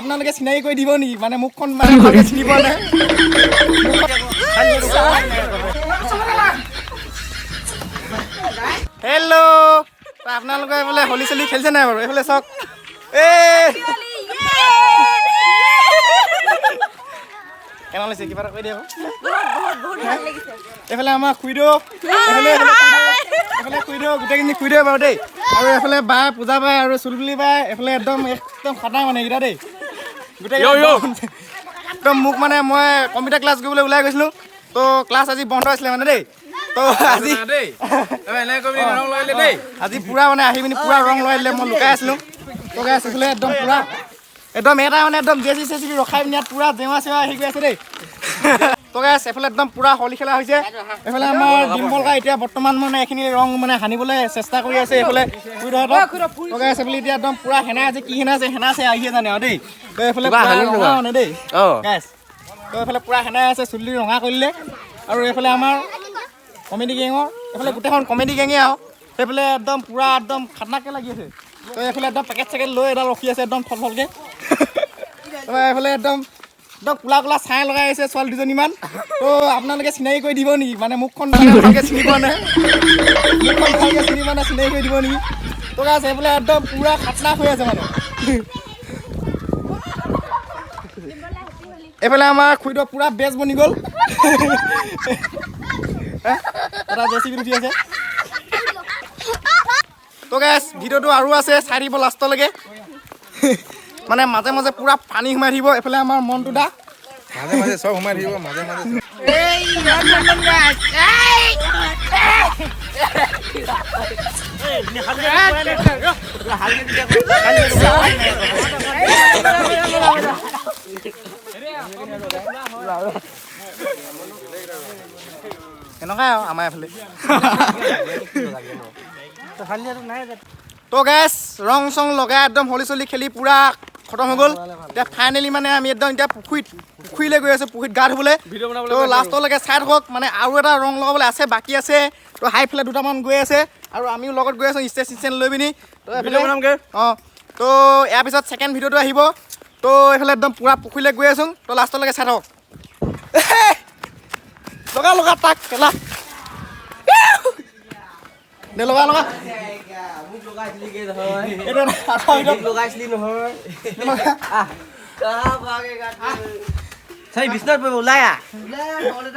আপোনালোকে চিনাকি কৰি দিব নেকি? মানে মুখখন মানে ভালকে চিনি পোৱা নাই। হেল্ল', আপোনালোকে এইফালে হোলী চলি খেলিছে নাই বাৰু? এইফালে চাওক। এই কেনে লাগিছে, কিবা এটা কৈ দিয়া। এইফালে আমাৰ খুইদেউ, এইফালে এইফালে খুইদেউ, গোটেইখিনি খুইদেউ বাৰু দেই। আৰু এইফালে বাই, পূজা বাই আৰু চুলবুলি বাই, এইফালে একদম একদম খাটাং মানে এইকেইটা দেই। গোটেই একদম মোক মানে মই কম্পিউটাৰ ক্লাছ কৰিবলৈ ওলাই গৈছিলোঁ, তো ক্লাছ আজি বন্ধ আছিলে মানে দেই। তো আজি আজি পূৰা মানে আহি পিনি পূৰা ৰং লগাই দিলে, মই লুকাই আছিলোঁ। তো গাইছ, এইফালে একদম পূৰা একদম এটা মানে একদম জেচি চেচি ৰখাই পিনি ইয়াত পূৰা জেওৰা চেওৰা হেৰি কৰি আছে দেই। তো গাইছ, এইফালে একদম পূৰা হোলী খেলা হৈছে। এইফালে আমাৰ ডিম্বল কা এতিয়া বৰ্তমান মানে এইখিনি ৰং মানে সানিবলৈ চেষ্টা কৰি আছে এইফালে খুৰীহঁতক। তো গাইছ, এইফালে এতিয়া একদম পূৰা সেনা আছে, কি সেনা আছে, সেনা আছে আহিয়ে জানে আৰু দেই। তো এইফালে ৰঙা মানে দেই গাইছ। তো এইফালে পূৰা সেনাই আছে, চুলি ৰঙা কৰিলে। আৰু এইফালে আমাৰ কমেডি গেঙৰ এইফালে গোটেইখন কমেডি গেঙে আৰু সেইফালে একদম পূৰা একদম খাতনাককৈ লাগি আছে। তো এইফালে একদম পেকেট চেকেট লৈ এডাল ৰখি আছে একদম থলথলকৈ। তাৰপৰা এইফালে একদম একদম কোলা কোলা ছাই লগাই আছে ছোৱালী দুজনীমান। তো আপোনালোকে চিনাকি কৰি দিব নেকি? মানে মুখখন ভালকে চিনি পোৱা নাই, মুখখন ভালকে চিনি পোৱা নাই, চিনাকি কৰি দিব নেকি? তো গাইছ, এইফালে একদম পূৰা খাতনাক হৈ আছে মানে। এইফালে আমাৰ খুৰীদেউ পূৰা বেজ বনি গ'ল, এটা জে চি বি উঠি আছে। তো গাইছ, ভিডিঅ'টো আৰু আছে, চাই থাকিব লাষ্টলৈকে। মানে মাজে মাজে পূৰা পানী সোমাই থাকিব। এইফালে আমাৰ মনটো দা মাজে মাজে চব সোমাই থাকিব, মাজে মাজে। এনেকুৱাই আৰু আমাৰ এইফালে। তো গাইছ, ৰং চং লগাই একদম হোলী চলি খেলি পূৰা খতম হৈ গ'ল। এতিয়া ফাইনেলি মানে আমি একদম এতিয়া পুখুৰীলৈ গৈ আছোঁ, পুখুৰীত গা ধুবলৈ। তো লাষ্টলৈকে চাই থাকক, মানে আৰু এটা ৰং লগাবলৈ আছে, বাকী আছে। তো হাইফালে দুটামান গৈ আছে আৰু আমিও লগত গৈ আছোঁ ষ্টেজ চিষ্টেণ্ড লৈ পিনি। তো এইফালে অঁ, তো ইয়াৰ পিছত ছেকেণ্ড ভিডিঅ'টো আহিব। তো এইফালে একদম পূৰা পুখুৰীলৈ গৈ আছোঁ, তো লাষ্টলৈকে চাই থাকক। লগা লগা তাক খেলা দে, লগা লগা।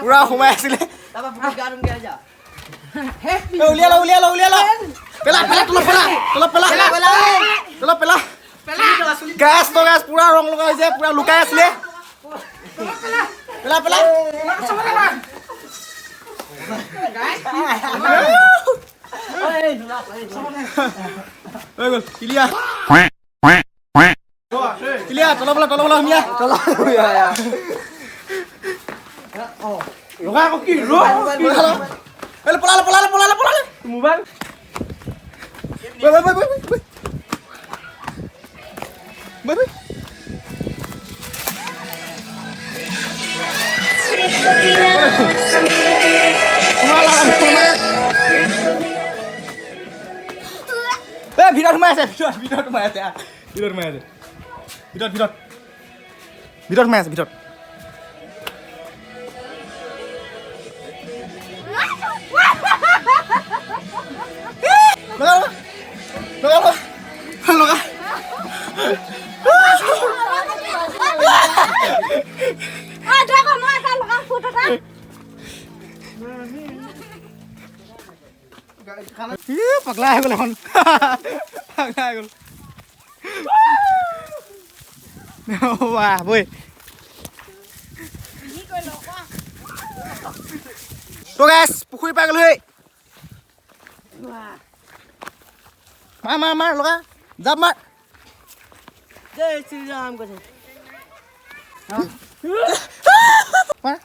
পুৰা সোমাই আছিলে। উলিয়াই ল, উলিয়াই ল, উলিয়াই ল। পেলা পেলা, তলত পেলা, তলত পেলা, তলত পেলা। গাছ তো গাছ পুৰা ৰং লগা হৈছে, পুৰা লুকাই আছিলে। পেলা পেলা। হৈ গ'ল, ক্লিয়াৰ ক্লিয়াৰ। তলৰ পেলা, তলৰ পেলা, সুমিয়া লগা আকৌ কি পলালে পলালে পলালে পলালে মোবাইল। বৈ বৈ। ভিতৰত সোমাই আছে, ভিতৰত ভিতৰত সোমাই আছে, ভিতৰত সোমাই আছে, ভিতৰত ভিতৰত ভিতৰত সোমাই আছে, ভিতৰত। লগা লগা লগা। পাগলা হৈ গ'ল এখন, পাগলা হৈ গ'ল। বাহ বৈ। তো গাইছ, পুখুৰী পাই গ'লো। মাৰ মাৰ মাৰ, লগা জাপ মাৰ। জয় শ্ৰীৰাম কৈছে। মাৰ।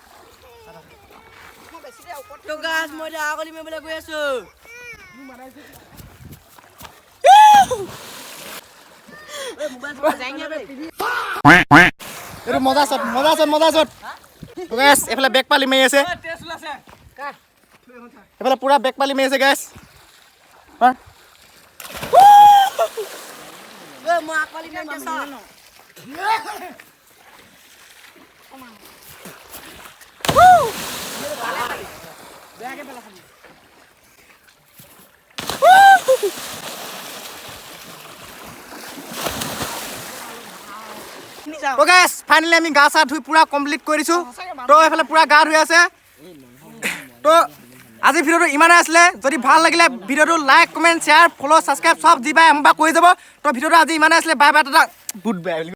তো গাছ, মই এতিয়া আগলি মাৰিবলৈ গৈ আছো। এইটো মজা শ্বট, মজা শ্বট, মজা শ্বট। গাইছ, এইফালে বেক পালি মাৰি আছে। এইফালে পুৰা বেক পালি মাৰি আছে গাইছ। মই আগপালি মাৰিম দে, চা। তো গাইছ, ফাইনেলি আমি গা চা ধুই পুৰা কমপ্লিট কৰি দিছোঁ। তো এইফালে পুৰা গা ধুই আছে। তো আজি ভিডিঅ'টো ইমানে আছিলে। যদি ভাল লাগিলে ভিডিঅ'টো like, comment, share, follow, subscribe চব যি পায় আমাৰ কৰি যাব। তো ভিডিঅ'টো আজি ইমানে আছিলে। Bye bye, Tata, good bye.